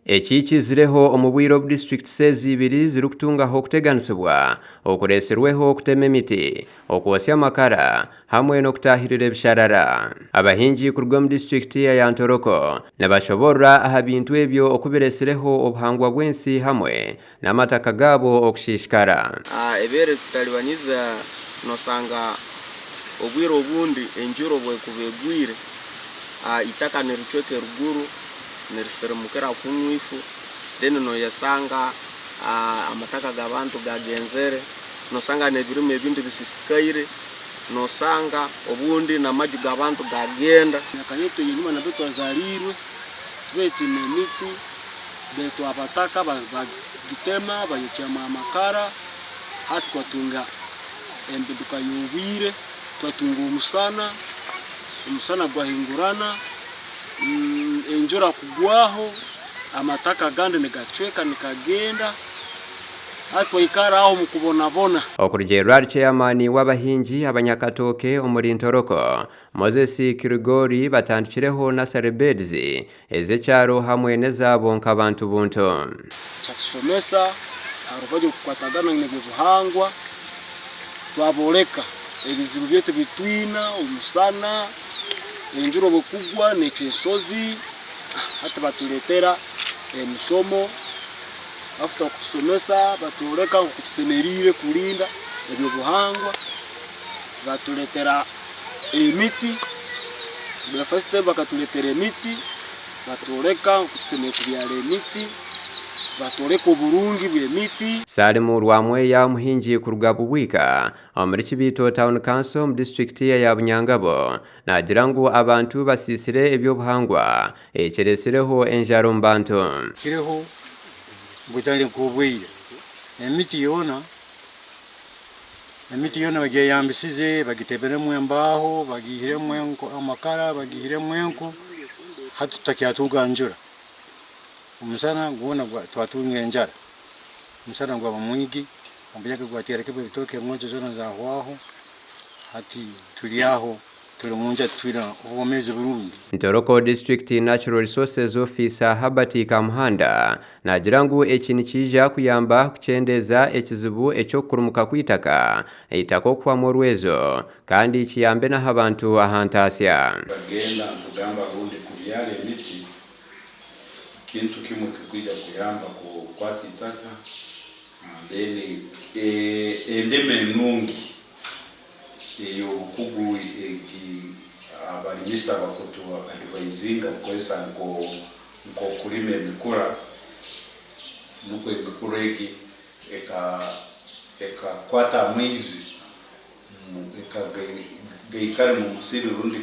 Eki kizireho omu bwire obu disiturikiti ezi ibiri zirikutungaho okuteganisibwa okuretsirweho okutema emiti, okwotsya amakara hamwe n'okutaahirira ebisharara. Abahingi kuruga omu disiturikiti eya Ntoroko nibashoborora aha bintu ebyo oku biretsireho obuhangwa bw'ensi hamwe n'amataka gaabo okushiishikara. Ebi erikutaribaniza nosanga obwire obundi enjura obu erikuba egwire, eitaka niricweka eruguru nirisirimukira kunu ifu then noyesanga amataka g'abantu gagenzere, nosanga n'ebirime ebindi bisisikaire, nosanga obundi n'amaju g'abantu gagenda. Emyaka yaitu ey'enyima nambere twazariirwe tubaire twine emiti baitu abataka bagitema bayokyamu amakara hati twatunga empinduka y'obwire, twatunga omusana, omusana gwahingurana. Enjura kugwaho amataka agandi nigacweka nikagenda hati twaikara aho omu kubonabona. Okurugiirira ahari Ceyamaani w'abahingi abanyakatooke omuri Ntoroko, Moses Kirigori batandikireho nursery beds ez'ekyaro hamwe n'ezaabo nk'abantu buntu. Kyatusomesa aha rubaju orikukwatagana n'eby'obuhangwa, twabooreka ebizibu byaitu ebi twine, omusana, enjura obu ekugwa neecwa enshozi, hati batureetera emishomo, bafuta kutusomesa batworeka oku tusemeriire kurinda eby'obuhangwa, batureetera emiti, first bakatureetera emiti batworeka oku tusemeriire kubyara emiti, batworeka oburungi bw'emiti. Salimu Rwamweya omuhingi kuruga Bubwika omuri Kibiito Town Council omu disiturikiti eya Bunyangabo naagira ngu abantu basiisire eby'obuhangwa ekiretsireho enjara omu bantu. Kiriho butari nk'obwire emiti yoona emiti yoona bagyeyambisize bagitemeremu embaaho bagiihiremu amakara bagiihiremu enku hati tutakyatunga njura omusana gwona twatunga enjara omusana gwaba mwingi Omuyaga gwateera kimwe ebitooke engonjo zoona zahwaho, hati turi aho turi omu nju titwine obwomeezi burungi. Ntoroko District Natural Resources Officer Herbert Kamuhanda naagira ngu eki nikiija kuyamba kukyendeeza ekizibu eky'okukurumuka kw'eitaka, eitaka okuhwamu orwezo kandi kiyambe n'aha bantu aha ntaasya. Tukagenda nitugamba rundi kubyara emiti kintu kimwe ekirukwija kuyamba kukwata itaka. Then endema enungi ey'obukugu egi abarimisa bakutu advisinga kukozesa nk'okulima emikura nukwo emikura egi ekakwata amaizi Gaikare mu musiri rundi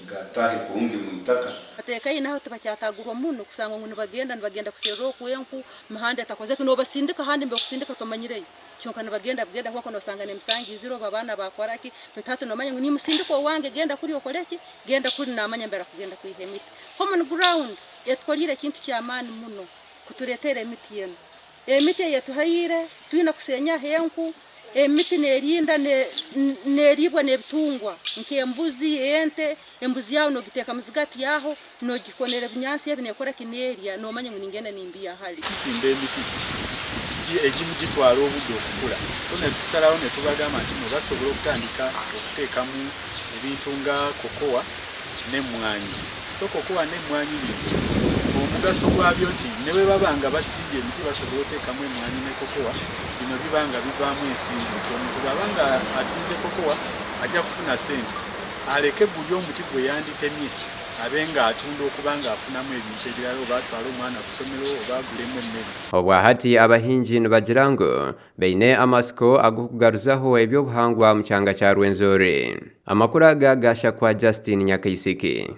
gataahe kurungi mu itaka. Bateekaine aho tibakyatagurwa muno kusangwa ngu nibagenda nibagenda kuserra oku enku mihanda etakozeke nobasindika ahandi nibakusindika tomanyireyo kyonka nibagenda bugenda kwonka nosanga nemisango eizire oba abaana bakora ki baitu hati nomanya ngu nimusindika owange genda kuri okole ki genda kuri namanya mbere akugenda kwiha emiti. Common ground etukoliire ekintu kyamaani muno kuturetera emiti enu. Emiti eyetuhaire twine kusenyaho enku. Emiti nerinda neriibwa n'ebitungwa nk'embuzi, ente. Embuzi yaawe nogiteeka muzigati aho, nogikonera ebinyansi ebi nekora ki nerya, nomanya ngu ningenda nimbiiha hali. Tusimba emiti egimu gitwara obudde okukula so netusalawo netubagamba nti no basobola okutandika okutekamu ebintu nga cocoa n'emmwanyi. So cocoa n'emmwanyi bino omugaso gwabyo nti nebwebaba nga basimbye emiti basobola otekamu emmwanyi ne cocoa bino biba nga bivaamu ensimbi nti omuntu bwaba nga atunze cocoa ajja kufuna sente aleke guli omuti gweyanditemye abe nga atunda okuba nga afunamu ebintu ebirala oba atwale omwana kusomero oba agulemu emmere. Obwahati abahingi nibagira ngu Baine amatsiko ag'okugaruzaho eby'obuhangwa omu kyanga kya Rwenzori. Amakuru aga gaashakwa Justine Nyakaisiki.